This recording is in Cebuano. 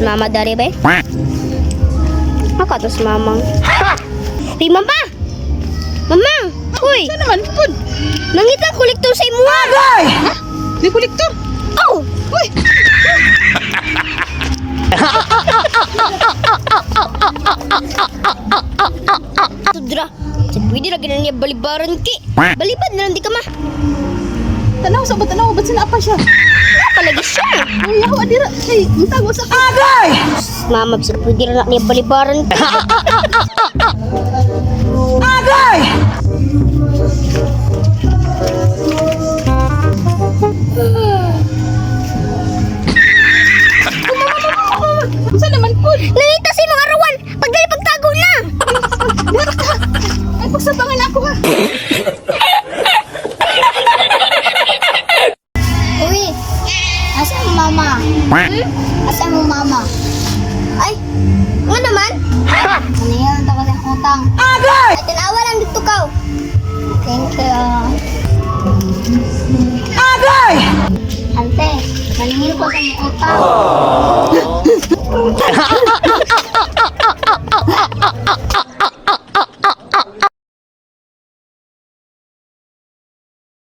Mama dari ba? Ako to si mamang. Di mama! Mamang! Uy! Saan naman pud? Nangita kolektor sa imuha! Ha? Di kolektor. Oh! Uy! Tudra! Sa pwede ra gina niya balibaran ki! Balibad na lang di ka ma! Tanaw sa ba tanaw ba't sina pa siya? Palagi siya! Ay, yaw adira. Ay, mutago sa ka. Mama, sa pwede ra na niya balibaran ki! Unsa naman pud? Nangita sa imong arawan! Pagdali pagtago na! Dara ka. Ay, pagsabangan ako ha. Uy! Asa ang mama? Hmm? Asa ang mama? Ay! Nga naman? Ano yan? Takot ang utang. Agay! Ay, tanawa lang dito ka. Thank you. Agay! Ante, maningil ko sa mong utang.